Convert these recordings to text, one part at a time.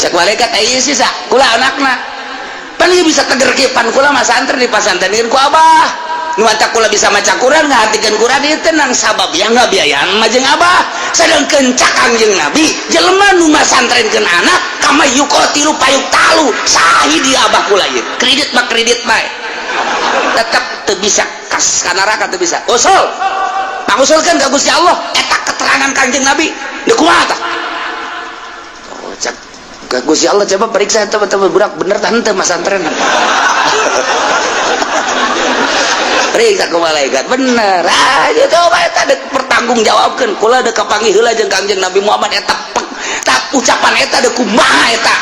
Cek malaikat, "Ieu sih sa kula anakna pan ieu bisa teger kieu, pan kula mah santri di pasantren ku abah. Nu matak kula bisa maca Quran, ngahatikeun Quran ieu teh nang sabab yang ngabiayaan mah jeung abah." Sedangkeun cak Kangjeng Nabi, jelema nu masantrenkeun anak kama yuqatilu fayuqtalu syahid. Di abah kula ieu kredit mah kredit bae, tetep teu bisa kas ka neraka, teu bisa. Usul pangusulkeun ka Gusti Allah eta keterangan Kangjeng Nabi. Deuk kumaha tah? Oh, cak ka Gusti Allah, coba periksa eta budak bener tah henteu masantren. Periksa ku malaikat, bener. Ah, coba eta dek pertanggungjawabkeun. Kula dek kapanggih heula jeung Kangjeng Nabi Muhammad eta tak ucapan eta dek kumaha eta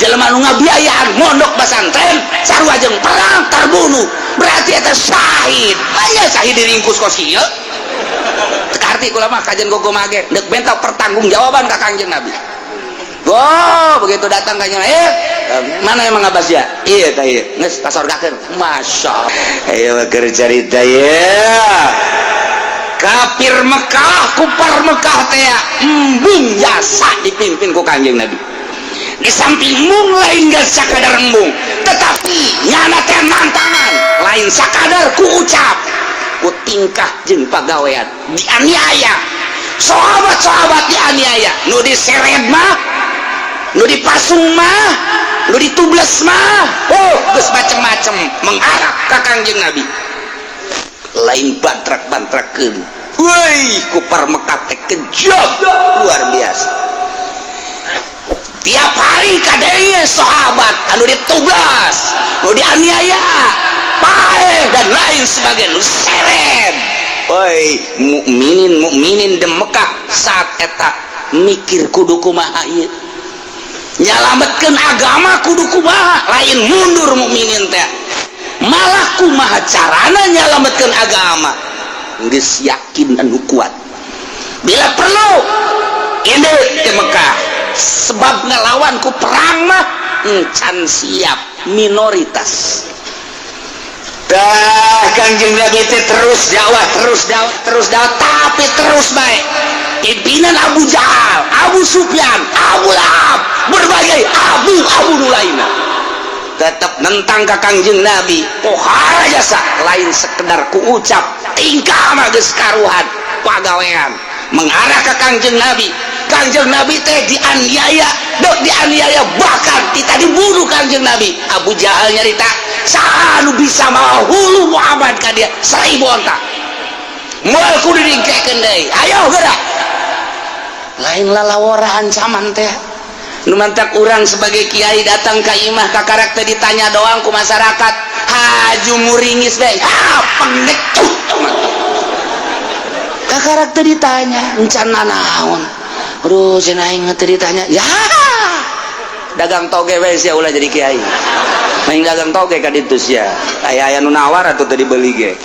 jelema nu ngabiayaan mondok pasantren sarua jeung perang terbunuh, berarti eta syahid. Aya syahid diringkus kos kieu. Teu karti kula mah kajian gogo mage dek benta pertanggungjawaban ka Kangjeng Nabi. Oh, begitu datang kayaknya, eh, mana emang Abbas ya? Iya, tah iya. Geus kasorgakeun. Masya Allah. Ayo keur carita ya. Kafir Mekah, kupar Mekah teh embung jasa dipimpin ku Kanjeng Nabi. Di samping embung, lain geus sakadar embung, tetapi nyana teh nantangan, lain sakadar ku ucap, ku tingkah jeung pagawean dianiaya. Sahabat-sahabat dianiaya, nu diseret mah, nu dipasung mah, nu ditubles mah, oh, geus macem-macem mengarah ka Kangjeng Nabi. Lain bantrak-bantrakeun. Woi, kupar Mekah teh kejam luar biasa. Tiap hari kadenge sahabat anu ditublas, nu dianiaya, paeh dan lain sebagainya, nu seret. Woi, mukminin mukminin di Mekah saat eta mikir, kudu kumaha ieu nyalametkeun agama, kudu kumaha? Lain mundur mukminin teh, malah kumaha carana nyalametkeun agama. Geus yakin anu kuat, bila perlu ini ke Mekah, sebab ngelawan ku perang mah encan siap, minoritas. Dah, Kangjeng Nabi teh terus dakwah, terus dakwah, terus dakwah, tapi terus baik pimpinan Abu Jahal, Abu Sufyan, Abu Lahab, berbagai Abu Abu nu lainna tetap nentang ka Kangjeng Nabi. Pohara jasa, lain sekedar ku ucap, tingkah mah geus karuhan, pagawean mengarah ke Kangjeng Nabi. Kangjeng Nabi teh dianiaya, dok dianiaya, bahkan kita dibunuh Kangjeng Nabi. Abu Jahal nyarita, "Saha nu bisa mawa hulu Muhammad ka dia, 1000 onta." Moal kudu dingkekeun deui, ayo gerak. Lain lalawora ancaman teh. Nu mantak urang sebagai kiai datang ka imah, ka karakter ditanya doang ku masyarakat, haju muringis bae, ah, pengecut. Ka karakter ditanya encan naon. Aduh, cenah, aing teu ditanya. Ya, dagang toge we sia, ulah jadi kiai. Main dagang toge ka ditu sia. Aya aya nu nawar atuh teu dibeli ge.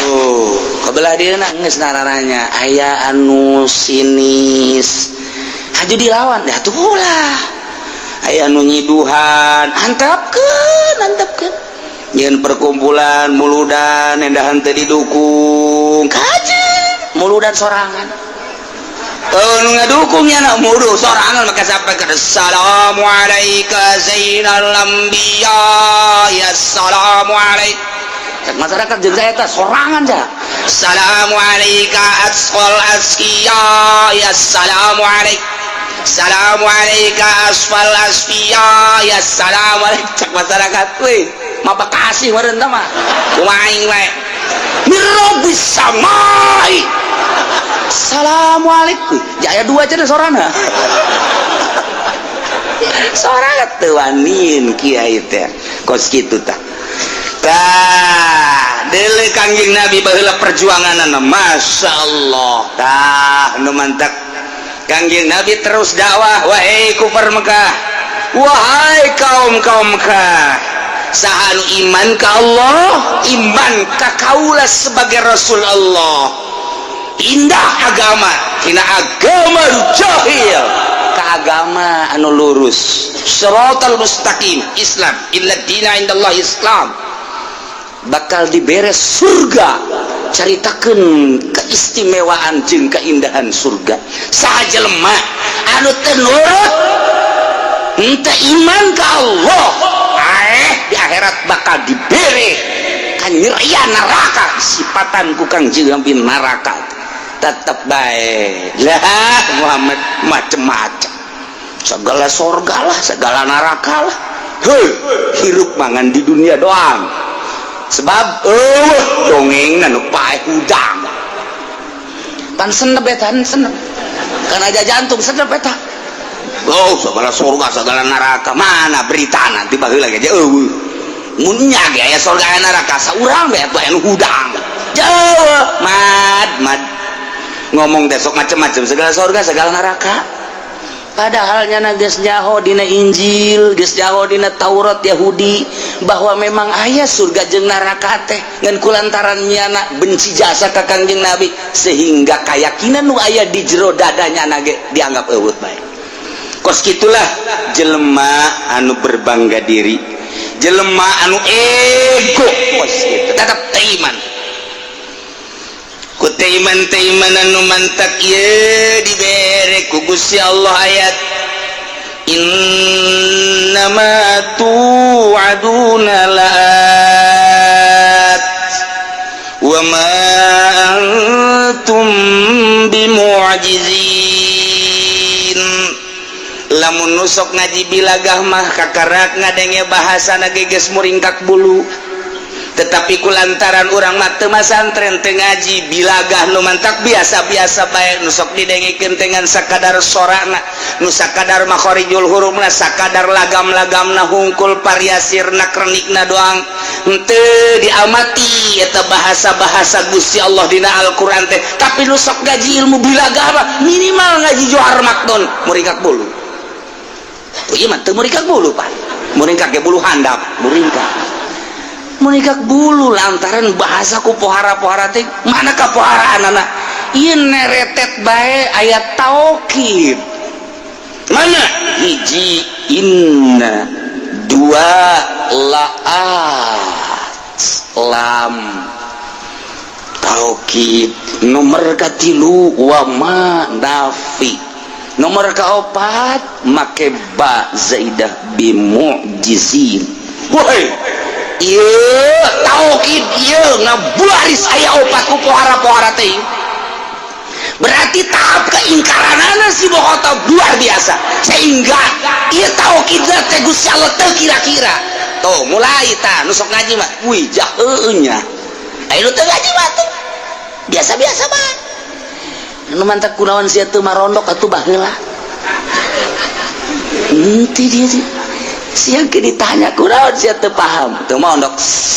Tuh, kebelah dia geus nararanya aya anu sinis haju dilawan, ya tuh ulah. Aya anu nyiduhan, antapkeun, antapkeun. Nyeun perkumpulan muludan endahan teu didukung, kaji muludan sorangan. Oh, nu ngadukungnya nak mudu sorangan, maka sampai ke "Assalamualaikum zainal anbiya ya assalamualaikum." Cek masyarakat jeung saya teh sorangan ja. "Assalamualaikum asqal askiya ya assalamualaikum. Assalamualaikum asfal asfiya ya assalamualaikum." Cek masyarakat, weh, mah bekasih meureun tah mah. Kumaha aing wae. Mirabis samai. Assalamualaikum. Jaya dua aja sorana. Sorangan teu wanin kiai teh. Kos kitu tah. Tah, deuleu Kangjeng Nabi baheula perjuanganna, Masya Allah. Tah, nu mantak Kangjeng Nabi terus dakwah, "Wahai kufar Mekah, wahai kaum-kaum Mekah, saha nu iman ka Allah, iman ka kaula sebagai Rasul Allah, pindah agama tina agama jahil ke agama anu lurus, siratal mustaqim, Islam, illa dina indallah Islam, bakal dibere surga." Caritakeun keistimewaan jeung keindahan surga. Saha jelema anu teu nurut Henteu iman ka Allah, aeh di akhirat bakal dibere kanyerian neraka, sipatan ku Kangjeng Nabi neraka. Tetep bae lah Muhammad macem-macem, segala sorga lah, segala neraka lah. Hei, hirup mangan di dunia doang, sebab dongeng nu paeh hudang pan senep eta, senep kan aja jantung senep eta. Oh, segala surga, segala neraka, mana berita nanti baheula ge eueuh. Mun nya ge aya surga, aya neraka, saurang bae atuh anu hudang jauh. Mad mad ngomong besok macem-macem, segala surga, segala neraka, padahal nyana geus nyaho dina Injil, geus nyaho dina Taurat Yahudi bahwa memang aya surga jeung neraka teh. Ngan kulantaran nyana benci jasa ka Kangjeng Nabi, sehingga keyakinan nu aya di jero dadanya ge dianggap eueuh bae. Kos kitulah jelema anu berbangga diri, jelema anu ego, kos kitu tetap teu iman. Ku teu iman, teu iman anu mantak ieu dibere ku Gusti Allah ayat innama tu'aduna la'at wa ma antum bimu'jizin. Lamun nu sok ngaji bilagah mah kakarak ngadenge bahasa geus muringkak bulu, tetapi kulantaran urang mah teu masantren, teu ngaji bilagah, nu mantak biasa-biasa bae. Nu sok didengekeun dengan sakadar sorana, nu sakadar makhorijul hurufna, sakadar lagam-lagamna hungkul, variasirna, krenikna doang, henteu diamati eta bahasa-bahasa Gusti Allah dina Al-Qur'an teh. Tapi nu sok ngaji ilmu bilagah mah, minimal ngaji Johar Maknun, muringkak bulu. Oh, iya mah teu muringkak bulu, Pak, muringkak ge bulu handap, muringkak, muringkak bulu lantaran bahasa ku pohara-pohara teh. Mana kapoharaan anak ieu neretet bae ayat taukid mana hiji inna, dua laat, lam taukid, nomor katilu wa ma nafi, nomor kaopat make ba zaidah bimu'jizin. Woi, ieu taukid ieu ngabaris aya opat ku pohara-pohara teh, berarti tahap keingkaranana si Bokhotob luar biasa, sehingga ieu taukid teh Gusti Allah teu kira-kira. Tuh mulai tah nu sok ngaji mah, wih, jaheunya nya. Ayo, nu teu ngaji mah tuh biasa-biasa mah, nu mantak kunaon sia teu marondok atuh baheula. Henteu, dia sih siang ke ditanya kunaon sia teu paham, teu mondok,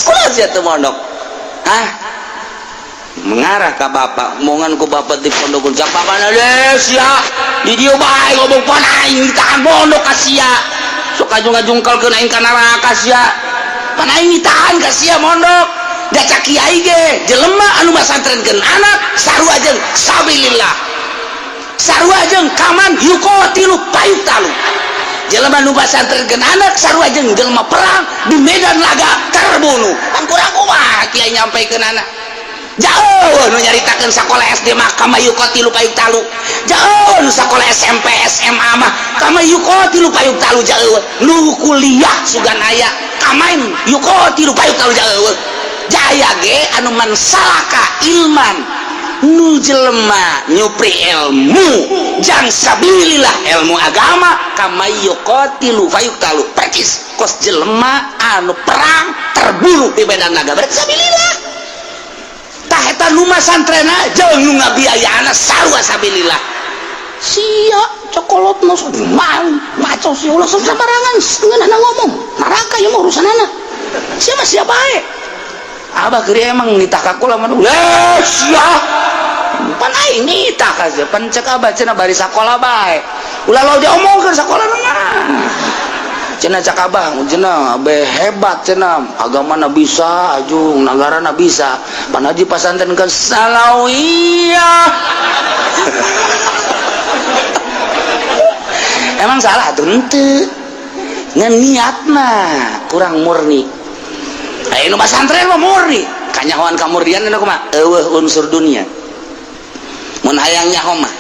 kunaon sia teu mondok, hah, mengarah ke bapak, omongan ku bapak di pondok, cak bapak deh sia di dieu bae ngomong, pan aing ditahan mondok ka sia, sok ngajungkal-ngajungkalkeun aing ka neraka sia, pan aing ditahan ka sia mondok. Da cak kiai ge, jelema anu masantrenkeun anak sarua jeung sabilillah, sarua jeung kaman yuqatilu fayuqtalu. Jelema nu masantrenkeun anak sarua jeung jelema perang di medan laga, terbunuh. Pan kurang kumaha kiai nyampaikeun anak? Jauh nu nyaritakeun sakola SD mah kama yuqatilu fayuqtalu, jauh nu sakola SMP, SMA mah kama yuqatilu fayuqtalu, jauh nu kuliah sugan aya kamain yuqatilu fayuqtalu, jauh jaya ge anu man salaka ilman, nu jelema nyupri ilmu jang sabilillah, ilmu agama, kama yuqatilu fayuqtalu, percis kos jelema anu perang terbunuh di medan laga, berarti sabilillah. Tah, eta nu masantrena jeung nu ngabiayana sarua sabilillah. Sia cokolot nu mal maco sia, ulah sok sembarangan ngeunahna ngomong neraka ieu mah urusanana sia mah, sia bae. Abah keur emang nitah ka kula mah, eh sia, pan aing nitah ka sia, pan cek abah cenah bari sakola bae, ulah lo diomongkeun sakola mah. Cenah cak abah cenah abe hebat cenah, agamana bisa ajung nagarana bisa, pan haji pasantren ke salawiyah. Emang salah tuh? Henteu, ngan niatna kurang murni. Aya nu pasantren mah murni, kanyahoan kamurnian anu kumaha, eueuh unsur dunia. Mun hayang nyaho mah,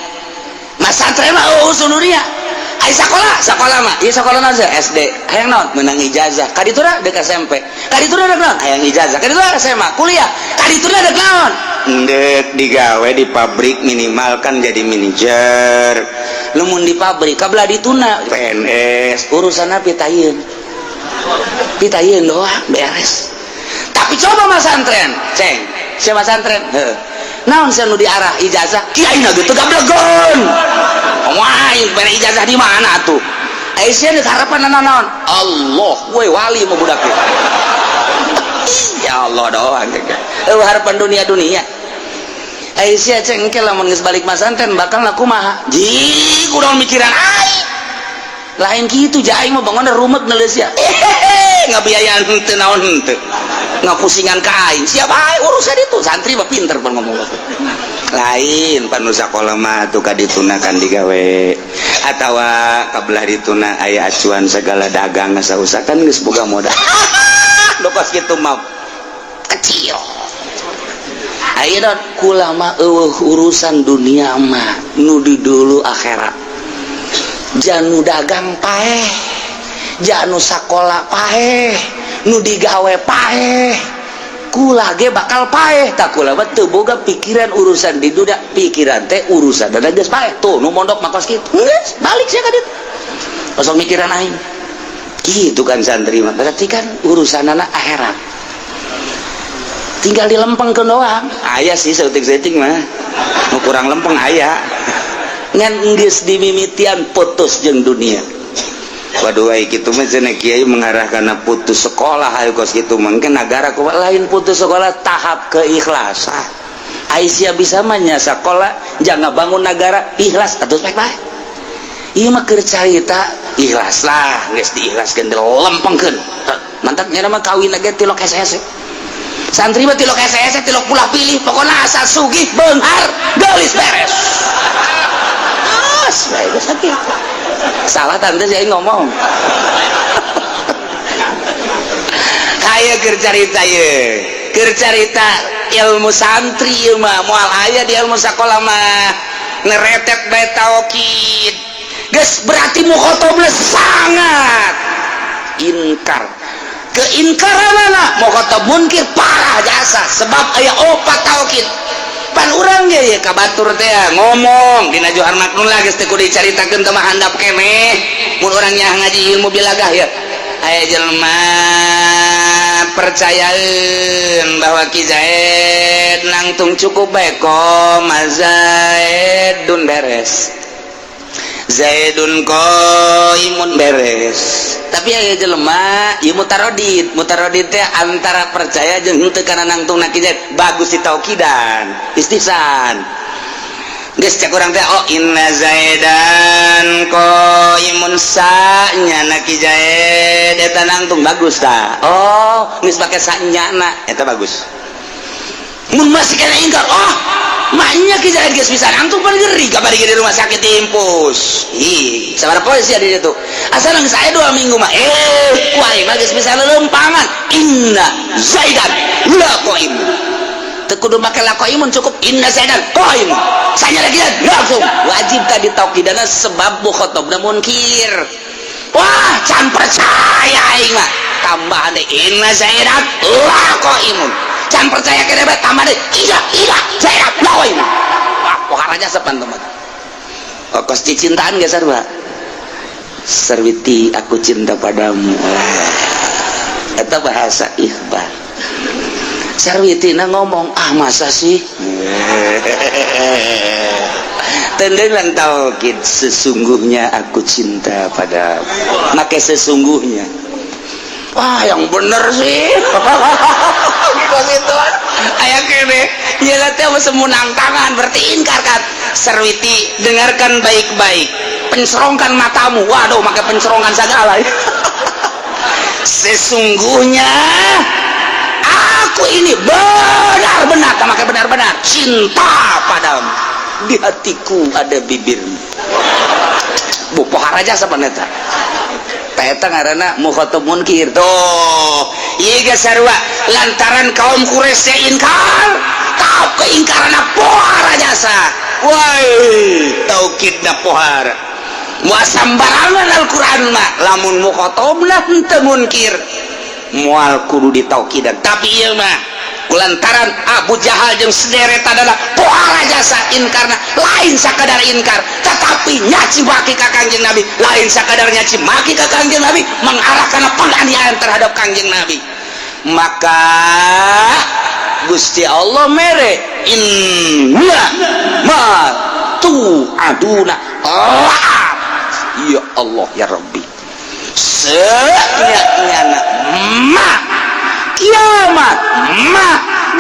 masantren mah eueuh unsur dunia. Ai sakola, sakola mah ieu sakola naon sih? SD. Hayang naon? Menang ijazah. Kadituna dek SMP. Kadituna dek naon? Hayang ijazah. Kadituna SMA, kuliah. Kadituna dek naon? Ndek digawe di pabrik, minimal kan jadi manajer. Lamun di pabrik, kabelah dituna PNS, urusanna pitayeun. Pitayeun doang beres. Tapi coba masantren, ceng. Siapa masantren? Heuh. Naon sia nu diarah ijazah? Kiai na gitu gablegon. Wah, bere ijazah di mana tuh? Aisyah deuk harapan naon? Allah, we wali mau budak ieu. Ya Allah doang. Eueuh harapan dunia-dunia. Aisyah ceng engke lamun geus balik masantren bakal kumaha? Ji, kudu mikiran aing. Lain kitu ja aing mah bangun rumet neuleus ya. Ngabiayaan henteu naon henteu. Ngapusingan ka aing. Siapa aing urusan itu? Santri mah pinter pan ngomong. Lain pan nu sakola mah tuh kadituna kan digawe atawa kabelah dituna aya acuan segala dagang sausa kan geus boga modal. Dokos kitu mah kecil. Ayeuna kula mah eueuh urusan dunia mah, nu di dulu akhirat. Janu dagang paeh, janu sakola paeh, nu digawe paeh, kula ge bakal paeh. Tak kula mah teu boga pikiran urusan di dunia, pikiran teh urusan dan geus paeh. Tuh nu mondok mah kos kitu, geus balik sia ka ditu, kosong mikiran aing gitu kan. Santri mah berarti kan urusan anak akhirat, tinggal dilempengkeun doang. Aya sih saeutik-saeutik mah nu kurang lempeng, aya ngan geus dimimitian putus jeung dunia. Waduh, ai kitu mah cenah kiai mengarah kana putus sekolah. Ayo kos kitu mungkin negara kumaha? Lain putus sekolah, tahap keikhlasan. Aisyah bisa mah nya sekolah jangan bangun negara ikhlas atau baik baik. Ieu mah keur carita ikhlas lah, geus diikhlaskeun, dilempengkeun. Mantap nya mah kawin ge tilok hese-hese. Santri mah tilok hese-hese, tilok pulah pilih, pokoknya asal sugih, beunghar, geulis, beres. As bae geus sakitu. Salah tante saya ngomong. Aya keur carita ye, keur carita ilmu santri ieu mah moal aya di ilmu sakola mah. Ngeretet bae taukid geus berarti mukhotobna sangat inkar. Keingkaranana mukhotob munkir parah jasa, sebab aya opat taukid. Pan urang ge ye ka batur teh ngomong dina Johar Maknun lah, geus teu kudu dicaritakeun teh mah, handap keneh mun urang nya ngaji ilmu bilagah ya. Aya jelema percayaeun bahwa Ki Zaid nangtung cukup bae qoma Zaidun, beres. Zaidun qaimun, beres. Tapi aya jelema ieu mutaradid. Mutaradid teh antara percaya jeung henteu kana nangtung na Ki Zaid. Bagus ditaukidan, istihsan. Geus cek urang teh, oh, inna Zaidan qaimun, sa nya na Ki Zaid eta nangtung bagus tah. Oh, geus pake sa nya na eta bagus. Mun masih kena ingkar, oh maknya Ki Zaid geus bisa nangtung, pan geri kabari di rumah sakit diimpus. Ih, sabaraha poe sia di ditu? Asal geus aya 2 minggu mah, eh, ku aing mah geus bisa lelempangan, inna Zaidan la qaimun. Teu kudu make la qaimun, cukup inna Zaidan qaimun. Saya lagi langsung wajib tadi taukidana, sebab mukhotobna munkir. Wah, can percaya aing mah, tambahan deh inna Zaidan la qaimun. Can percaya kene bae, tambah deh iya iya Zaidan la qaimun. Wah, pohara jasa pan teman. Oh, kos cicintaan geus sarua. Sarwiti, aku cinta padamu. Wah, eta bahasa ikhbar. Sarwitina ngomong, ah, masa sih? Tendengan taukid, sesungguhnya aku cinta pada, make sesungguhnya. Wah, yang bener sih. Gitu aya kene nya teh semunang tangan, berarti ingkar kan. Sarwiti, dengarkan baik-baik, pencerongkan matamu. Waduh, make pencerongan segala. Sesungguhnya aku ini benar-benar, make benar-benar cinta padamu, di hatiku ada bibirmu. Bu, pohara jasa paneta. Eta ngaranna mukhatab munkir. Tuh, ieu geus sarua lantaran kaum Quraisy ingkar, tahap keingkaranna pohara jasa. Woi, taukidna pohara. Moal sambarangan Al-Qur'an mah. Lamun mukhotobna henteu munkir, moal kudu ditaukidan. Tapi ieu mah kulantaran Abu Jahal jeung sederetanana pohara jasa inkarna. Lain sakadar inkar, tetapi nyaci maki ka Kangjeng Nabi. Lain sakadar nyaci maki ka Kangjeng Nabi, mengarah kana penganiayaan terhadap Kangjeng Nabi. Maka Gusti Allah mere inna ma tu'aduna la'at. Ya Allah ya Rabbi, senyanya ma kiamat, ma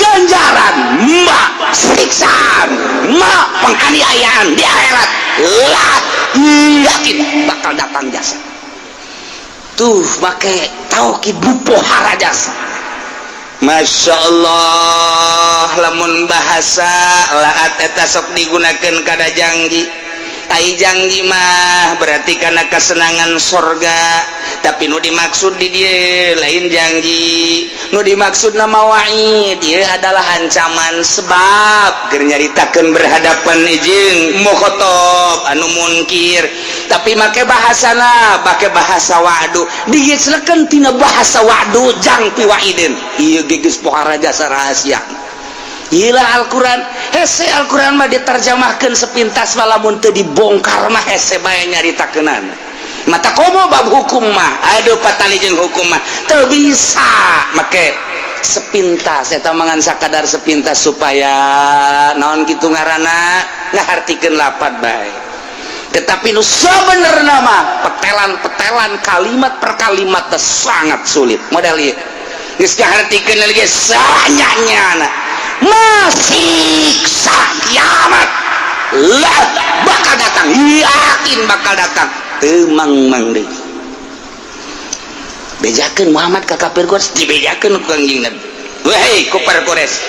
ganjaran, ma siksaan, ma penganiayaan di akhirat lah, yakin bakal datang jasa. Tuh, make taukid pohara jasa. Masya Allah, lamun bahasa laat eta sok digunakan kada janji. Ai janji mah berarti karena kesenangan sorga, tapi nu dimaksud di dia lain janji. Nu dimaksud nama wa'id dia adalah ancaman, sebab keur nyaritakeun berhadapan jeung mukhotob anu munkir, tapi make bahasana make bahasa wa'du. Digeuslekeun tina bahasa wa'du jang piwa'idin. Ieu geus pohara jasa rahasia. Gila Al-Quran hese. Al-Quran mah diterjemahkan sepintas, lamun teu dibongkar mah hese bae nyaritakeunana. Mata komo bab hukum mah, aduh, patali jeung hukum mah teu bisa make sepintas. Eta mangan sakadar sepintas supaya naon kitu ngaranna ngahartikeun lapat bae. Tetapi nu sabenerna mah petelan-petelan, kalimat per kalimat teh sangat sulit. Model ieu geus ngahartikeun lagi sanyanya masiksa kiamat lah bakal datang, yakin bakal datang. Teu mang-mang deui bejakeun Muhammad ka kafir Quraisy. Dibejakeun ku Kangjeng Nabi, "Wahai kufar Quraisy,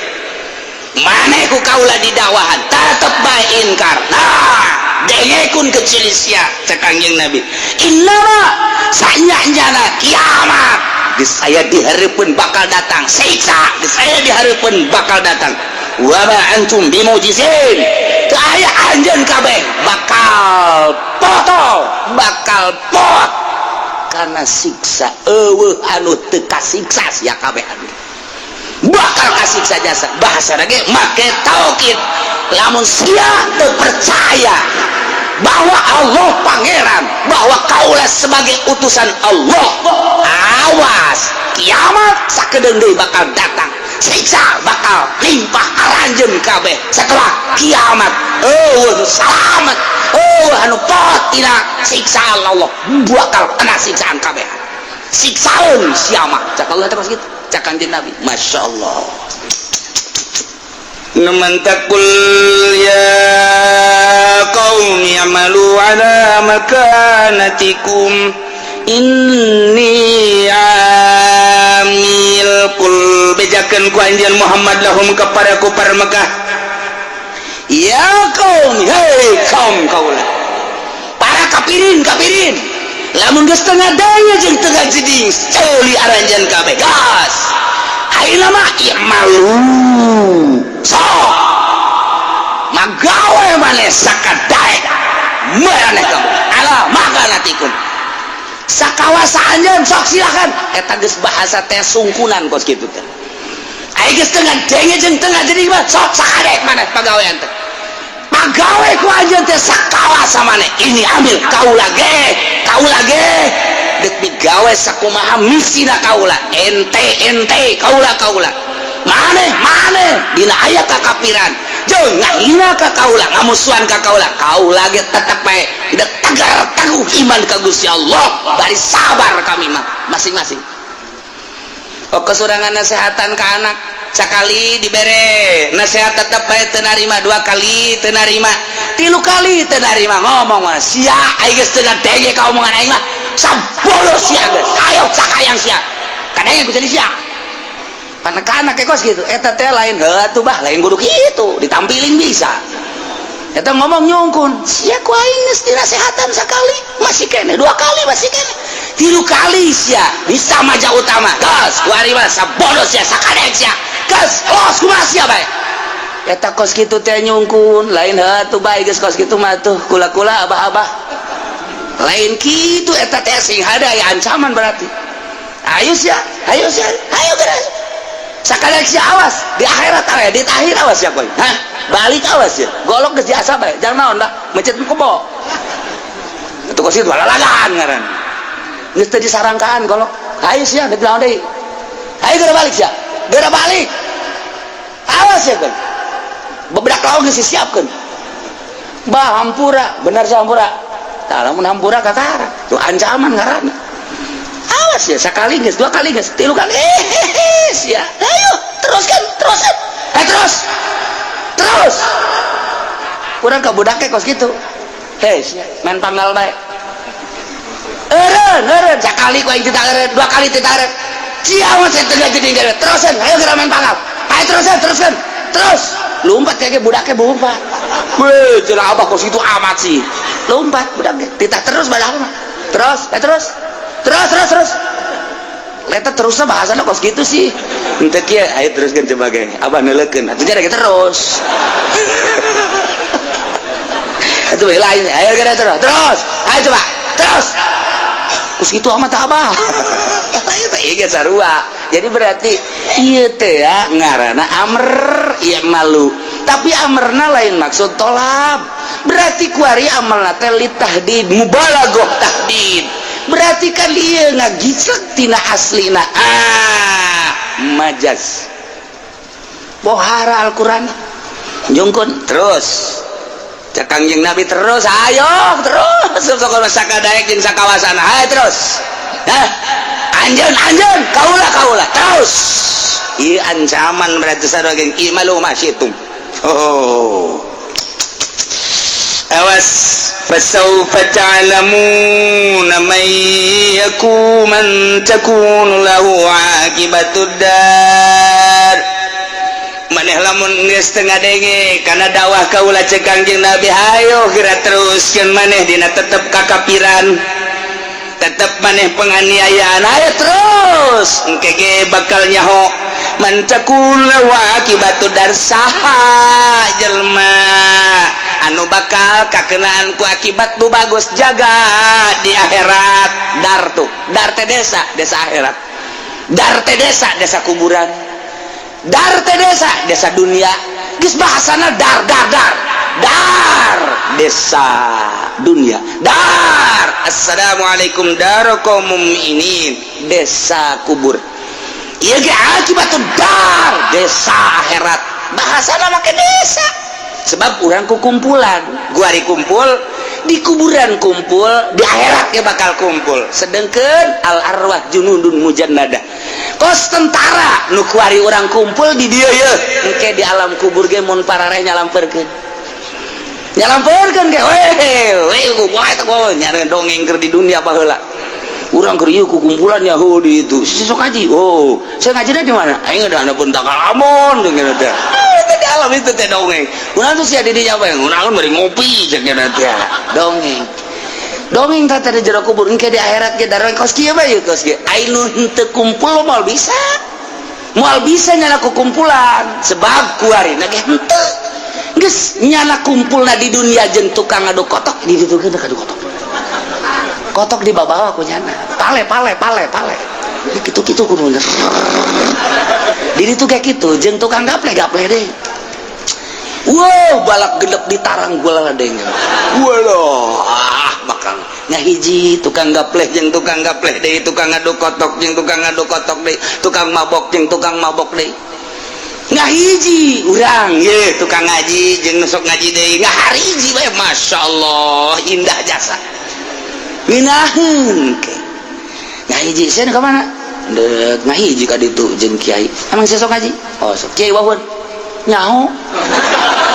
maneh ku kaula didakwahan, tetep bae inkar. Nah, dengekeun kecil sia," cek Kangjeng Nabi, "innama sanyana kiamat geus aya dihareupeun, bakal datang. Siksa geus aya dihareupeun, bakal datang. Wa ma antum bimujizin, teu aya anjeun kabeh bakal foto, bakal pot karena siksa. Eueuh anu teu kasiksa, sia kabeh bakal kasiksa jasa." Bahasa lagi make taukid. Lamun sia teu percaya bahwa Allah pangeran, bahwa kaulah sebagai utusan Allah, awas, kiamat sakedeung deui bakal datang, siksa bakal limpah aranjeun kabeh. Setelah kiamat eueuh salamet, eueuh anu pot tina siksa Allah, bakal kena siksaan kabeh, siksaeun sia mah, cak Allah teh kitu, cak Kanjeng Nabi. Masya Allah. Naman taqul ya qaumi amalu ala makanatikum inni amil. Qul, bejakeun ku anjeun Muhammad, lahum kepada kufar Mekah, ya qaum, hei kaum kaula, para kafirin kafirin, lamun geus tengah daya jeung tengah jeding, ceuli aranjeun kabeh gas. Ayeuna mah malu, sok magawe maneh sakadaek maneh kamu, ala makanatikum, sakawasa anjeun, sok silakan. Eta geus bahasa teh sungkunan kos kitu teh. Ai geus tengah denge jeung tengah jadi mah, sok sakadek maneh pagawean teh, pagawe ku anjeun teh sakawasa maneh. Ini ambil kaula ge, kaula ge dek migawe sakumaha misina kaula, ente ente, kaula kaula, maneh maneh. Dina aya kakapiran jeung ngahina ka kaula, ngamusuhan ka kaula, kaula ge tetep bae dek tegar teguh iman ka Gusti Allah, bari sabar. Kami mah masing-masing. Oh, kesurangan nasehatan ke anak, sekali dibere nasihat tetep bae teu narima, dua kali teu narima, tilu kali teu narima, ngomong mah, "Sia, aing geus teu ngadenge ka omongan aing mah, sabodo sia geus, ayo sakayang sia, kadenge ku jadi sia." Panekanak kayak kos gitu. Eta teh lain heuh atuh bah, lain kudu kitu ditampilin bisa. Eta ngomong nyungkun, "Sia, ku aing geus dinasehatan sekali masih kene, dua kali masih kene, tilu kali sia bisa maja utama gas ku ari mah sabodo sia, sakadek sia gas, los kumaha sia bae." Eta kos kitu teh nyungkun, lain heuh atuh bae geus kos kitu mah tuh kula-kula abah-abah. Lain kitu eta teh sing hada ya ancaman berarti. Ayo sia, ayo sia, ayo geus. Sakali sia awas di akhirat aya di akhir awas ya koy. Hah? Balik awas ya. Golok geus diasah bae. Jangan naon dah, mencet kebo. Itu kos kitu lalagan ngaran. Geus teu disarangkaan golok. Ayo sia deuk naon deui. Ayo geura balik sia. Geura balik. Awas ya koy. Bebedak lawan geus disiapkeun. Bah hampura, bener sih hampura. Tah lamun hampura kakara. Tuh ancaman ngaranna. Awas ya, sekali geus, dua kali geus, tilu kali. Eh, ya. Ayo, teruskan, teruskan. Eh, terus. Terus. Kurang ka budaknya kos gitu. Hei, main panggal bae. Eureun, eureun, sakali ku aing teu eureun, dua kali teu eureun. Sia mah teu jadi geus. Terusan, ayo geura main panggal. Ayo terusan, teruskan. Terus. Lompat kayak budaknya lompat. Weh, cenah abah kos itu amat sih. Lompat budaknya. Titah terus padahal mah. Terus, eh terus. Terus, terus, terus. Leta terusnya bahasanya kos gitu sih. Henteu kieu, ayo teruskeun coba ge. Abah neuleukeun. Atuh jadi terus. Atuh lain, ayo geura terus. Terus. Ayo coba. Terus. Kos gitu amat abah. Ayo teh ieu sarua. Jadi berarti ieu teh ya ngaranna amr ieu malu. Tapi amarna lain maksud tolab. Berarti kuari amalna teh litahdid mubalaghah tahdid. Berarti kan ieu ngagislek tina aslina. Ah, majaz. Bohara Al-Qur'an. Jungkun terus. Cek Kangjeng Nabi terus, ayo terus. Sok sakadaek jeung sakawasan. Ayo terus. Hah? Anjeun, anjeun, kaula kaula, terus. Ieu ancaman berarti sarua geng i'malu ma syi'tum. Oh. Awas fasawfa ta'lamuna man yakun man takunu lahu aqibatud dar. Maneh lamun geus teu ngadenge kana dakwah kaula cek Kangjeng Nabi, hayo geura teruskeun maneh dina tetep kakapiran, tetep maneh penganiayaan, ayo terus engke ge bakal nyaho man takun lahu aqibatud dar, saha jelema anu bakal kakenaan ku akibat nu bagus jaga di akhirat. Dar tuh, dar teh desa, desa akhirat. Dar teh desa, desa kuburan. Dar teh desa, desa dunia. Geus bahasana dar dar dar dar desa dunia. Dar assalamualaikum dar kaum mukminin, desa kubur. Ieu ge akibatud dar, desa akhirat. Bahasana make desa sebab urang ku kumpulan guari kumpul di kuburan, kumpul di akhirat ya bakal kumpul. Sedangkan al arwah junudun mujannadah, kos tentara nu kuari urang kumpul di dieu ye, engke di alam kubur ge mun parareh nyalamperkeun, nyalamperkeun ge weh weh kumaha eta kumaha nyare dongeng keur di dunia baheula urang keur ieu ku kumpulan Yahudi itu si sok ngaji. Oh, saya ngajina di mana? Aing udah ada pun takalamun dengan teh di alam itu teh dongeng. Urang tuh sia di dinya bae urang bari ngopi cek teh dongeng dongeng teh di jero kubur. Engke di akhirat ge darah kos kieu bae kos kieu. Ai nu henteu kumpul moal bisa, moal bisa nyala ku kumpulan sebab kuarina ge henteu geus nyala kumpulna di dunia jeung tukang ngaduk kotok di ditu ge ngaduk kotok kotok di bawah ku nyana pale pale pale pale gitu gitu kudu di ditu kayak gitu jeung tukang gaple gaple deh. Wow, balak gedep di tarang gula ladeng. Walah, ah bakal ngahiji tukang gapleh jeung tukang gapleh deui, tukang ngaduk kotok jeung tukang ngaduk kotok deui, tukang mabok jeung tukang mabok deui. Ngahiji urang ye tukang ngaji jeung nu sok ngaji deui, ngahariji bae masyaallah indah jasa. Ngeunaheun ke. Ngahiji sia ka mana? Deuk ngahiji ka ditu jeung kiai. Emang sia sok ngaji? Oh, sok kiai wahun. Nyaho.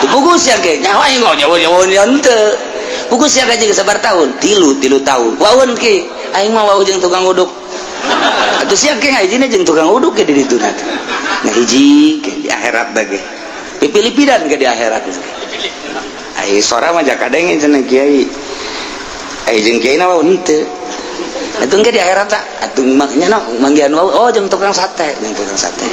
Pugus ya ke nyaho aing nyaho nyaho henteu. Pugus ya gaji sabar tahun, tilu tilu tahun. Wawun ki, aing mah wawuh jeung tukang uduk. Atuh sia ke ngajina jeung tukang uduk ke di ditu nanti. Ngahiji ke di akhirat ge. Pipilipidan ke di akhirat. Ai sora mah jakadenge cenah kiai. Ai jeung kiai na wawuh henteu. Atuh engke di akhirat tak atuh nya na manggihan wawuh, oh jeung tukang sate, jeung tukang sate.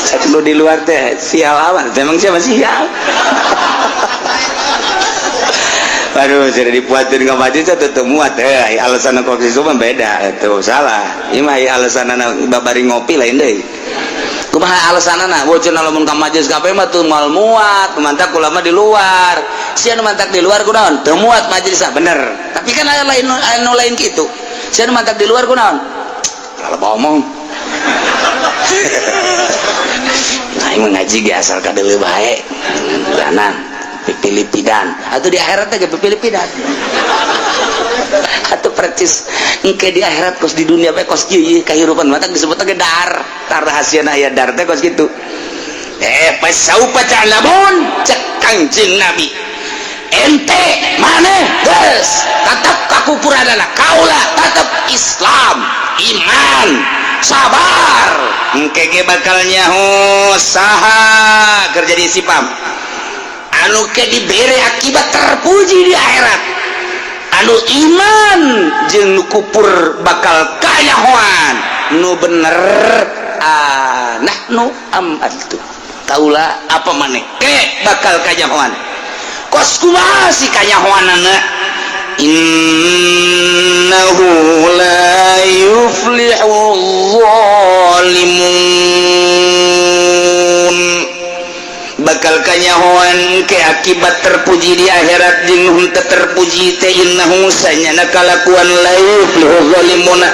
Cek nu di luar teh sial amat, memang siapa sial. Aduh, sudah dipuatin ke masjid tetep muat eh alasan kopi itu mah beda, itu salah. Ieu mah alasan babari ngopi lain deui. Kumaha alasanana? Bocor lamun ka majelis kape mah teu moal muat, mantak kula mah di luar. Sia nu mantak di luar kunaon? Teu muat majelis, bener. Tapi kan aya lain anu lain kitu. Sia nu mantak di luar kunaon? Kalau omong. Nah, mah ngaji ge asal kadeuleu bae. Bulanan pipilipidan atau di akhirat ge pipilipidan atau percis engke di akhirat kos di dunia bae kos kieu ieu kahirupan matak disebut ge dar tar rahasiana aya dar teh kos kitu. Fasaufa ta'lamun, cek Kangjeng Nabi, ente maneh geus tetep kakupuranana, kaula tetep Islam, iman, sabar, engke ge bakal nyaho saha kerja di sipam anu ke dibere akibat terpuji di akhirat, anu iman jeung nu kupur bakal kanyahoan nu bener. Ah, nahnu am antum, kaula apa maneh ke bakal kanyahoan. Kos kumaha si kanyahoanana? Innahu la yuflihu zalimun, bakal kanyahoan ke akibat terpuji di akhirat jeung henteu terpuji teh. Innahu sanyana kalakuan, la yuflihu zalimuna,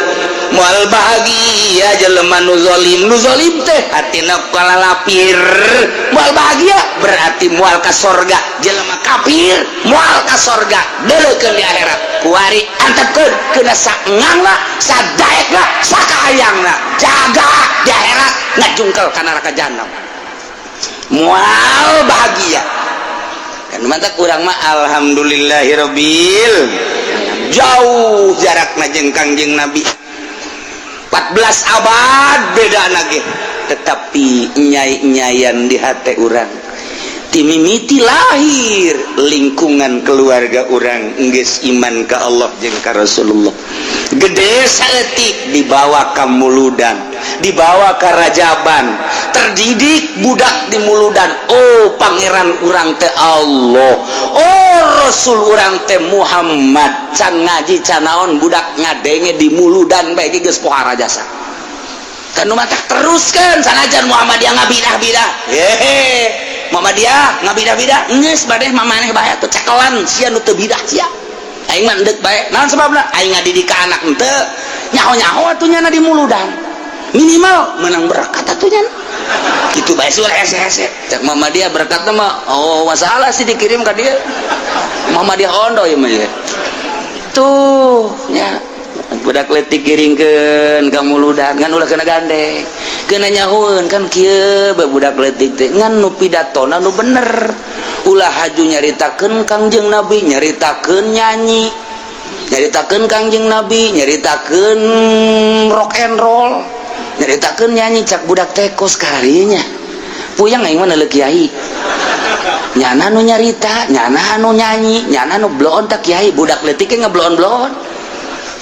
moal bahagia jelema nu zalim. Nu zalim teh hatina kalalapir, moal bahagia, berarti moal ka sorga. Jelema kafir moal ka sorga deuleukeun di akhirat. Kuari antepkeun kena saengangna, sadaekna, sakahayangna, jaga di akhirat ngajungkel ka neraka jahanam, moal bahagia kan. Mantap, kurang mah alhamdulillahirabbil, jauh jarakna jeung Kangjeng Nabi, 14 abad beda lagi, tetapi nyai-nyayan di hati urang timimiti lahir lingkungan keluarga urang geus iman ke Allah jeung ka Rasulullah. Gede saeutik dibawa ka muludan, dibawa ke rajaban, terdidik budak di muludan. Oh, pangeran urang teh Allah, oh, Rasul urang teh Muhammad. Can ngaji, can naon, budak ngadenge di muludan bae geus pohara jasa kan. Nu matak teruskan sanajan Muhammadiyah ngabidah-bidah, hehe, Muhammadiyah ngabidah-bidah geus badeh mamaneh bae atuh, cekelan sia nu teu bidah sia. Aing mah endek bae. Naon sebabna? Aing ngadidik ka anak henteu nyaho-nyaho atuh nyana di muludan, minimal menang berkat atuh nyana gitu bae. Sulah hese-hese cek Muhammadiyah berkatna mah, oh, masalah sih dikirim ka dia Muhammadiyah ondo ieu mah ya. Tuh nya budak leutik kiringkeun ka muludan, ngan ulah kena gandeng, kena nyahoeun kan kieu bae budak leutik teh. Ngan nu pidatona nu bener, ulah haju nyaritakeun Kangjeng Nabi, nyaritakeun nyanyi, nyaritakeun Kangjeng Nabi, nyaritakeun rock and roll, nyaritakeun nyanyi. Cak budak teh kos karinya puyang, aing mah neuleuh kiai nyana nu nyarita, nyana nu nyanyi, nyana nu bloon tak kiai. Budak leutik ge ngebloon-bloon.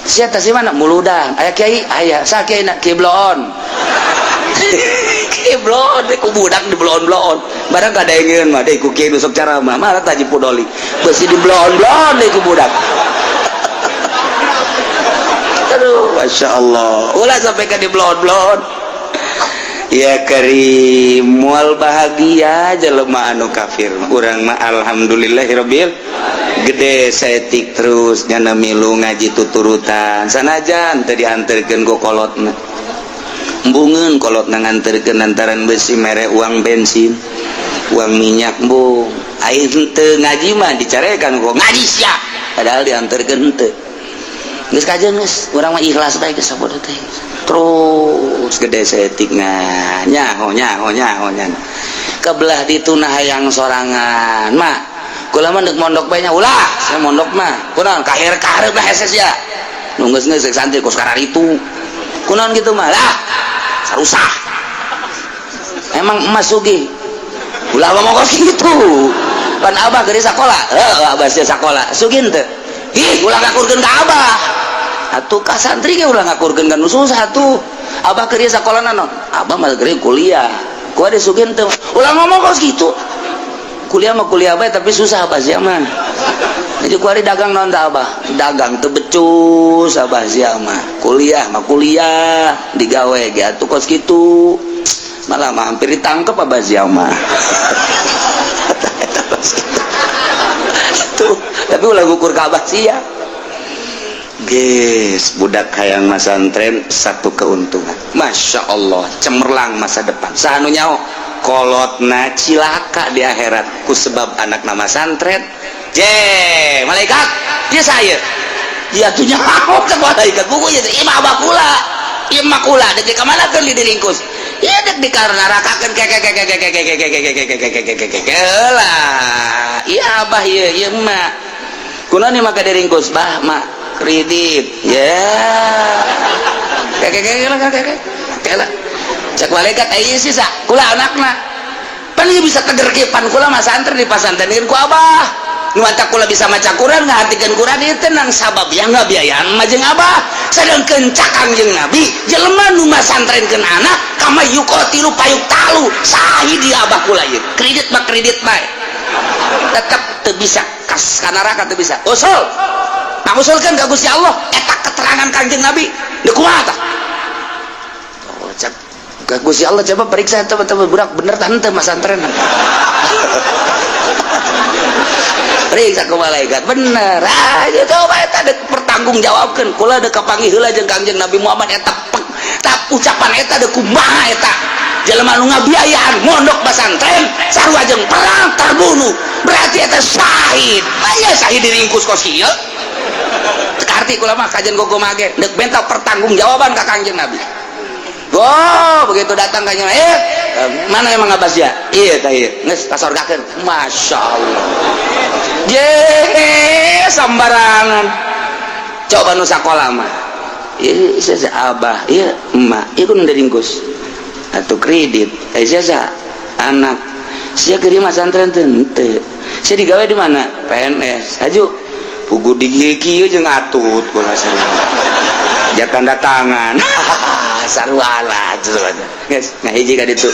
Sia teh mana muludan aya kiai, aya sa kiai na kiai bloon, kiai bloon ku budak di bloon-bloon barang kadengeun mah deui ku kiai nu sok ceramah marah taji pudoli beusi di bloon-bloon deui ku budak. Aduh, masya Allah, ulah sampai ke di bloon-bloon ya karim, moal bahagia jelema anu kafir. Urang mah alhamdulillahirabbil, gede saeutik terus nyana milu ngaji tuturutan sanajan teu dianterkeun ku kolotna. Embungeun kolotna nganterkeun lantaran besi mere uang bensin, uang minyak. Embung aing henteu ngaji mah dicarekan kok ngaji sia, padahal dianterkeun henteu. Geus kajeun, geus urang mah ikhlas bae geus sabodo teh. Terus gede saeutik nyaho nyaho nyaho nya kebelah ditu nah hayang sorangan mah kula mah deuk mondok bae nya. Ulah saya mondok mah kunaon, kahir kahareup lah hese sia nu geus geus santri kos kararitu kunaon gitu mah lah sarusah. Emang emas sugih, ulah ngomong kos kitu. Pan abah gede sakola, heuh, abah sia sakola sugih teu? Ih, ulah ngakurkeun ka abah atuh, ka santri ge ulah ngakurkeun ka nu susah atuh. Abah keur sakola naon? Abah mah keur kuliah. Ku ada sugih teu? Ulah ngomong kos kitu. Kuliah mah kuliah bae, tapi susah abah sia mah. Jadi ku ari dagang naon tah, Abah? Dagang teu becus abah sia mah. Kuliah mah kuliah, digawe ge atuh kos kitu. Malah mah hampir ditangkep abah sia mah. Eta kos kitu. Tuh, tapi ulah ngukur ka abah sia. Guys, budak hayang masantren satu keuntungan. Masya Allah, cemerlang masa depan. Saha nu nyaho? Kolotna cilaka di akhirat ku sebab anak nama santren. Je, malaikat, dia saya. Dia tuh nyaho ke malaikat. Buku ya, ieu mah abah kula. Ieu mah kula, dek ka mana keun diringkus? Ieu dek dikarnarakakeun ke ke ke ke ke ke ke ke ke ke ke ke ke ke ke ke ke lah. Ieu abah ieu, ieu mah. Kunaon ieu maka diringkus, bah, mak kredit ya kayak kayak kayak kayak kayak cek malaikat, eh sisa kula anakna pan ieu bisa teger kieu, pan kula mah santri di pasantren ku abah nu matak kula bisa maca Quran, ngahartikeun Quran ieu tenang sabab yang ngabiayaan mah jeung abah. Sedangkeun cak Kangjeng Nabi, jelema nu masantrenkeun anak kama yuqatilu fayuqtalu syahid di abah kula ieu. Kredit mah kredit bae, tetep teu bisa kas ka neraka, teu bisa. Usul pangusulkeun ka Gusti Allah eta keterangan Kangjeng Nabi deuk kumaha tah? Oh, cek ka Gusti Allah, coba periksa eta betul budak bener tah henteu masantren. Periksa ku malaikat, bener. Ah, coba eta dek pertanggungjawabkeun. Kula dek kapanggih heula jeung Kangjeng Nabi Muhammad eta pek tap ucapan eta dek kumaha eta jelema nu ngabiayaan mondok pasantren sarua jeung perang terbunuh, berarti eta syahid. Aya syahid diringkus kos kieu? Teu arti kula mah kajian gogo mage dek minta pertanggungjawaban ka Kangjeng Nabi. Oh, begitu datang kanjeng, eh mana emang abas ya? Iya tah ieu. Geus kasorgakeun. Masya Allah. Je sambarangan. Coba nu sakola mah. Ieu sia abah, ieu emak, ieu kudu diringkus. Atuh kredit, eh sia anak. Sia keur masantren teu henteu. Sia digawe di mana? PNS. Haju. Pugu di kieu jeung atut kula sarua. Ja tanda tangan. Sarua lah geus ngahiji ka ditu.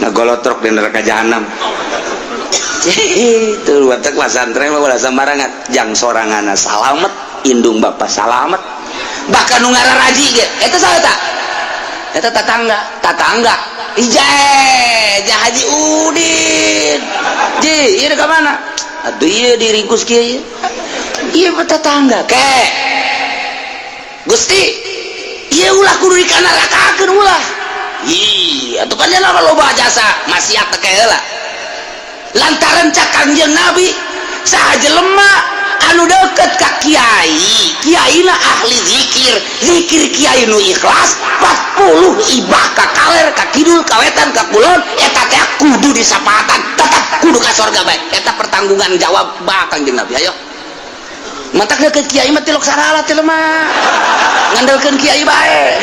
Ngagolotrok di neraka jahanam. Itu watak pasantren mah ulah sembarangan, jang soranganna salamet, indung bapak salamet. Bahkan nu ngararaji ge eta saha ta? Eta tatangga, tatangga. Ijeh, jah Haji Udin. Ji, ieu ka mana? Aduh ieu diringkus kieu ieu. Ieu mah tetangga ke. Gusti, ieu ulah kudu dikanarakakeun ulah. Ih, atuh kan nya loba jasa maksiat teh heula. Lantaran cak Kangjeng Nabi, saha jelema anu deket ka kiai, kiaina ahli zikir, zikir kiai nu ikhlas 40 ibah ka kaler, ka kidul, ka wetan, ka kulon, eta teh kudu disapatan, tetap kudu ka sorga bae. Eta pertanggungan jawab ba Kangjeng Nabi. Ayo. Matak deket kiai mah tilok sarala teh mah. Ngandelkeun kiai bae.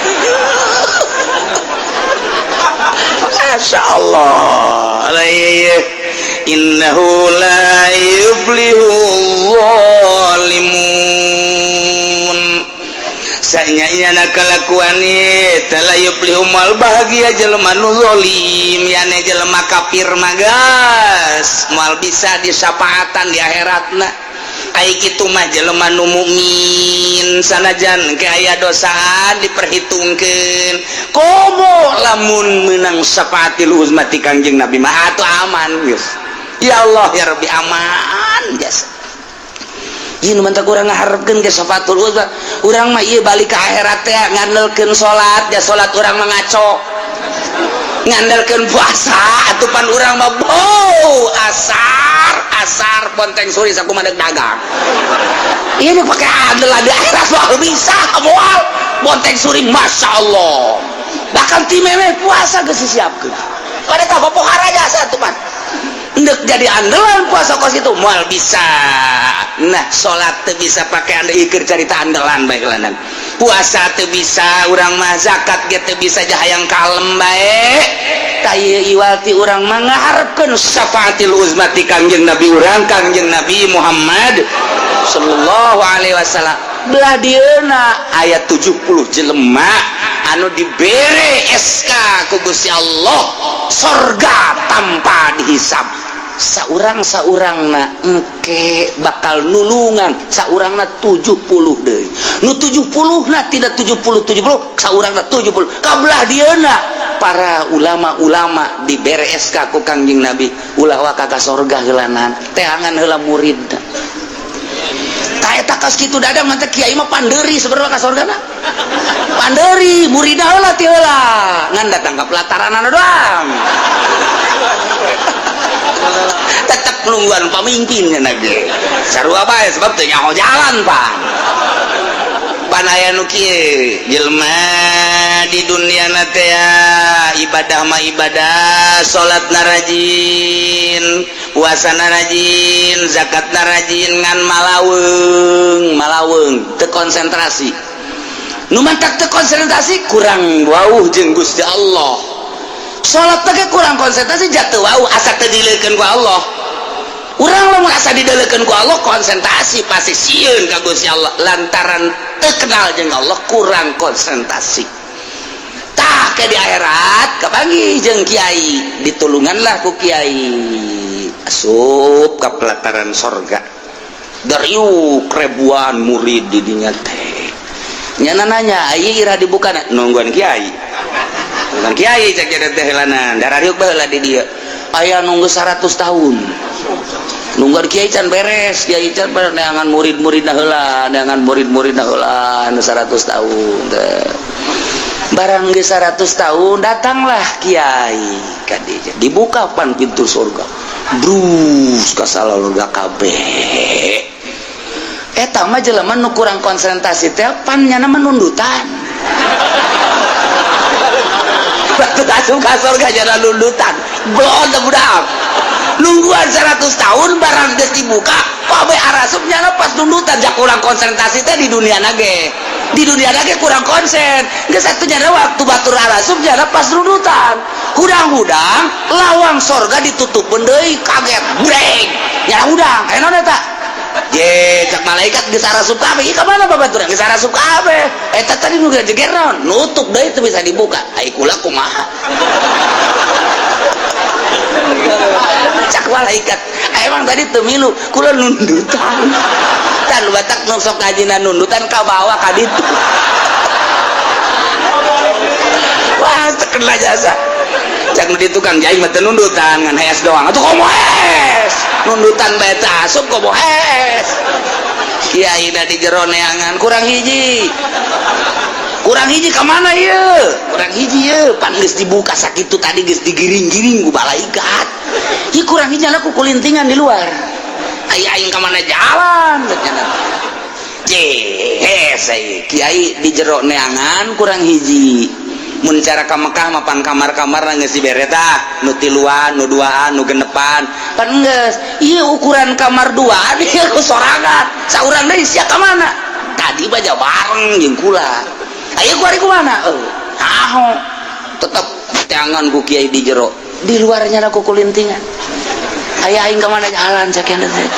Masya Allah. Innahu la yuflihu zalimun. Sanya kalakuan la yuflihu moal bahagia jelema nu zalim, yane jelema kafir mah geus moal bisa disapaatan di akhiratna. Ai kitu mah jelema nu mukmin sanajan ke aya dosaan diperhitungkeun, komo lamun menang syafaatil uzma ti Kangjeng Nabi mah atuh aman geus. Ya Allah ya Rabbi, aman jasa. Ieu nu mantap urang ngaharepkeun ke syafaatul uzma. Urang mah ieu balik ke akhirat teh ngandelkeun salat, ya salat urang mah ngaco. Ngandelkeun puasa atuh pan urang mah bau asar asar ponteng suri sakumaha deuk dagang. Ieu nu pake andel di akhirat moal bisa moal ponteng suri, Masya Allah. Bahkan ti memeh puasa geus disiapkeun. Pada tah pohara jasa atuh pan. Ndek jadi andalan puasa kos itu moal bisa. Nah, salat teu bisa pakai anda ikir carita andalan bae lanang. Puasa teu bisa urang mah, zakat ge teu bisa, jahayang kalem bae. Tah ieu iwalti urang mah ngaharepkeun syafaatil uzma ti Kangjeng Nabi urang, Kangjeng Nabi Muhammad sallallahu alaihi wasallam. Belah dieuna aya 70 jelema anu dibere SK ku Gusti Allah sorga tanpa dihisab. Saurang saurangna engke bakal nulungan saurangna 70 deui nu 70 na tidak 70 70 saurangna 70 kabelah dieuna para ulama-ulama dibere SK ku Kangjeng Nabi ulah waka ka sorga heulanan teangan heula muridna. Tah eta kos kitu dadang mah teh kiai mah pandeuri sebenarnya ka sorgana pandeuri muridna heula ti heula ngan datang ka pelataran doang tetep nungguan pemimpin nya ge sarua bae sebab teu nyaho jalan pan pan aya nu kieu jelema di dunia na teh ibadah mah ibadah, salat na rajin, puasa na rajin, zakat na rajin, ngan malaweung malaweung teu konsentrasi. Nu mantak teu konsentrasi kurang wauh jeung Gusti Allah. Salat teh kurang konsentrasi jatuh wauh asa teu dileukeun ku Allah. Urang lamun asa dideulekeun ku Allah konsentrasi pasti sieun ka Gusti Allah lantaran teu kenal jeung Allah kurang konsentrasi. Tah ke di akhirat kapanggih jeung kiai ditulunganlah ku kiai asup ka pelataran sorga dariuk ribuan murid di dinya teh nyana nanya ieu ira dibuka nungguan kiai nungguan kiai cek jadi teh heulanan darariuk baheula di dieu aya nunggu 100 tahun nungguan kiai can beres kiai can beres neangan murid-murid heula neangan murid-murid heula nu 100 tahun teh barang geus 100 tahun datanglah kiai ka dieu dibuka pan pintu surga brus ka salalurga kabeh eta mah jelema nu kurang konsentrasi teh pan nyana mah nundutan batu asup ka surga jana nundutan blon teh budak nungguan 100 tahun barang geus dibuka kabeh arasup nyana pas nundutan jak kurang konsentrasi teh di dunia nage di dunia nage kurang konsen geus atuh nyana waktu batur arasup nyana pas nundutan hudang-hudang lawang sorga ditutup deui kaget breng nyana hudang aya naon eta je cak malaikat geus arasup kabeh ieu ka mana babaturan geus arasup kabeh eta tadi nu jeger naon nutup deui teu bisa dibuka ai kula kumaha cak malaikat emang tadi teu milu kula nundutan tan batak nu sok ngajina nundutan ka bawah ka ditu wah terkena jasa cak nu di tukang jahit mah teu nundutan ngan hees doang atuh komo hees nundutan bae teu asup komo hees kiai da di jero neangan kurang hiji ka mana ieu kurang hiji ieu pan geus dibuka sakitu tadi geus digiring-giring ku malaikat ieu kurang hiji ku kulintingan di luar ai aing ka mana jalan jes kiai di jero neangan kurang hiji mun cara ka Mekah mah pan kamar-kamar geus dibere tah nu tiluan nu duaan nu genepan pan geus ieu ukuran kamar duaan ieu ku sorangan saurang deui sia ka mana tadi baja bareng jeung kula ayo ku ari kumana aho tetep teangan ku kiai di jero di luarnya ku kulintingan aya aing ka mana jalan sakian teh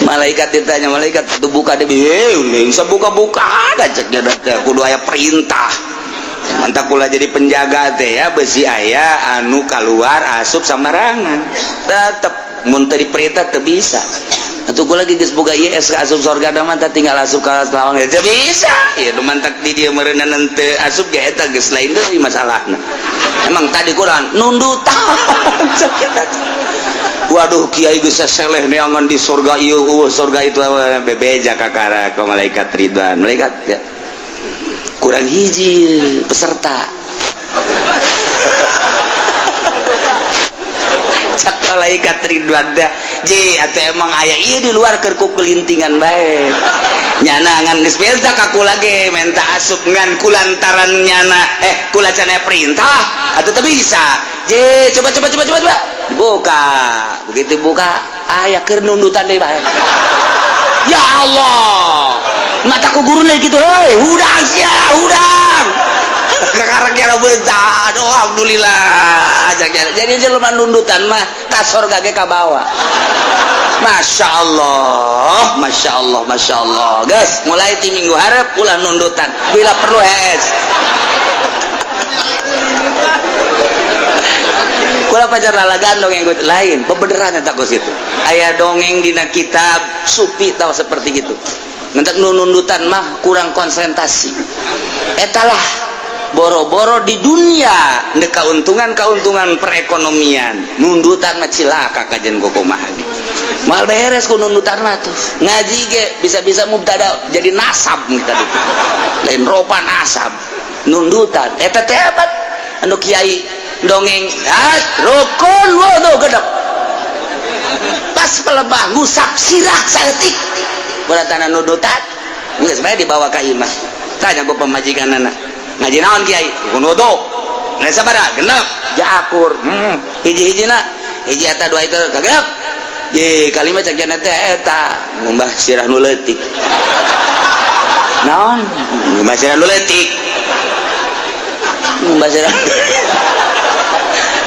malaikat ditanya malaikat tuh buka deh bisa buka-buka ada cek dia teh kudu aya perintah mantap kula jadi penjaga teh ya besi aya anu keluar asup samarangan tetep mun teu diperintah teu bisa atuh kula geus boga ieu SK asup surga da mah tinggal asup ka lawang teu bisa ieu nu mantak di dieu meureunna teu asup ge eta geus lain deui masalahna emang tadi kurang nundutan waduh kiai geus seleh neangan di surga ieu surga itu bebeja kakara ka malaikat Ridwan malaikat ya kurang hiji peserta cak malaikat Ridwan teh je atuh emang aya ieu di luar keur ku kelintingan bae nyana ngan geus minta ka kula ge menta asup ngan kulantaran nyana kula can aya perintah atuh teu bisa je coba coba coba coba coba dibuka begitu buka aya keur nundutan deui bae ya Allah mata ku guruna gitu heuy hudang sia hudang kakarek nya beunta aduh alhamdulillah jadi jelema nundutan mah ka sorga ge ka bawah. Masya Allah, Masya Allah, Masya Allah. Guys, mulai ti minggu hareup ulah nundutan, bila perlu hees. Kula pacar lalagan dongeng gue lain, bebeneran eta kos itu. Aya dongeng dina kitab sufi tahu seperti gitu. Ngentek nu nundutan mah kurang konsentrasi. Etalah boro-boro di dunia ndek kauntungan-kauntungan perekonomian, nundutan mah cilaka kajen kumaha ge. Moal beres ku nundutan mah tuh. Ngaji ge bisa-bisa mubtada jadi nasab kita itu. Lain ropa nasab. Nundutan eta teh apa? Anu kiai dongeng, ah, rukun wudu gedek. Pas pelebah ngusap sirah saeutik. Beratana nundutan geus bae dibawa ka imah. Tanya ku pamajikanana. Ngaji naon kiai? Rukun wudu. Nah sabaraha? Genep. Ja akur. Hiji-hijina hiji eta dua itu kagenep. Ye kalimat cek jana teh eta ngumbah sirah nu leutik. Naon? Ngumbah sirah nu leutik. Ngumbah sirah.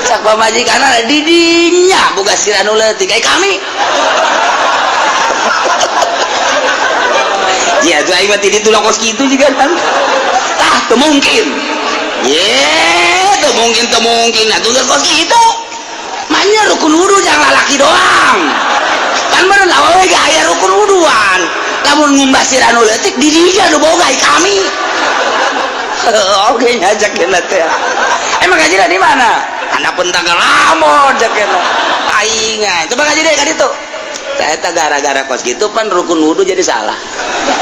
Cak pamajikanna didinya boga sirah nu leutik ai kami. Ya tuh aing mah ti ditu kos kitu juga kan. Tah teu mungkin. Ye, teu mungkin teu mungkin atuh kos kitu. Manya rukun wudu jangan lalaki doang. Kan bener awewe ge aya rukun wuduan. Lamun ngumbah sirah nu leutik di dinya nu boga ai kami. Oke ngajakeun teh. Emang ngaji di mana? Handapeun tanggal lamun jakeun. Aing coba ngaji deh ka ditu. Tah eta gara-gara kos kitu pan rukun wudu jadi salah.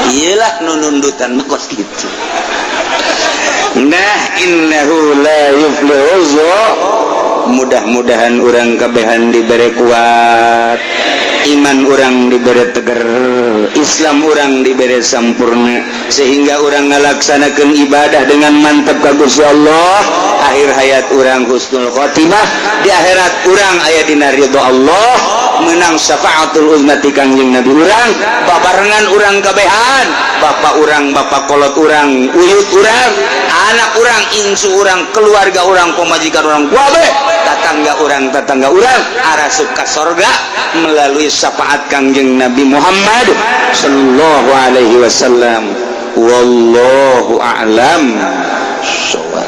Iyalah nu nundutan mah kos kitu. Nah, innahu la yuflihu. Mudah-mudahan urang kabehan diberi kuat, iman urang diberi teger, Islam urang diberi sampurna, sehingga urang ngalaksanakeun ibadah dengan mantap ka Gusti Allah. Akhir hayat urang husnul khotimah, di akhirat urang aya dina ridho Allah, menang syafaatul uzma ti Kangjeng Nabi urang, babarengan urang kabehan, bapak urang, bapak kolot urang, uyut urang, anak urang, incu urang, keluarga urang, pamajikan urang, kabeh, tetangga urang, tetangga urang, arasup ka sorga melalui syafaat Kangjeng Nabi Muhammad sallallahu alaihi wasallam. Wallahu a'lam. Shawab.